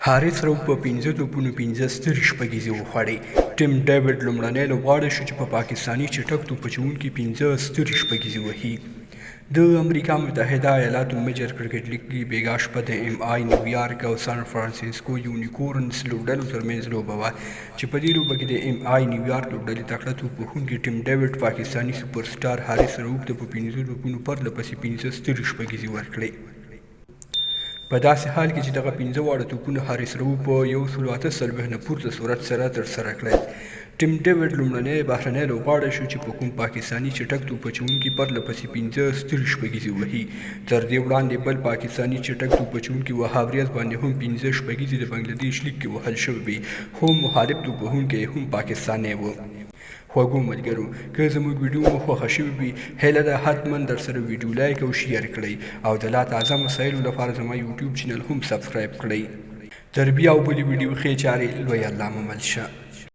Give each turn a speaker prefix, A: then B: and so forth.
A: حارث رؤف په پنځه توپونو پنځه سترې شپږیزې وخوړې. ټیم ډیویډ لومړنی لوبغاړی شو چې په پاکستاني چټک توپ اچوونکي پنځه سترې شپږیزې وهي. د امریکا متحده ایالاتو میجر کرکټ لیګ کې بیګا شپه د ایم آی نیویارک او سان فرانسیسکو یونیکورنز لوبډلو ترمنځ لوبه وه چې په دې لوبه کې د ایم آی نیویارک لوبډلې تکړه توپ وهونکي ټیم ډیویډ پاکستاني سوپر سټار حارث رؤف ته په پنځو توپونو پرله پسې پنځه سترې شپږیزې ورکړې. په داسې حال کې چې دغه پنځه واړه توپونه حارث رؤف په 148 نه پورته سرعت سره ترسره کړل. ټیم ډیویډ لومړنی بهرنی لوبغاړی شو چې په کوم پاکستاني چټک توپ اچوونکي پرله پسې پنځه سترې شپږیزې وهي. تر دې وړاندې بل پاکستاني چټک توپ اچوونکي وهاب ریاض باندې هم پنځه شپږیزې د بنګله دیش لیګ کې وهل شوې وې خو محارب توپ وهونکی یې هم پاکستانی و. خوږو ملګرو که زموږ ویډیو مو خوښه شوې وي هیله ده حتما درسره ویډیو لایک او شیر کړئ او د لا تازه مسایلو لپاره زما یوټیوب چینل هم سبسکرایب کړئ. تر بیا او بلې ویډیو ښې چارې لوی الله مو مل شه.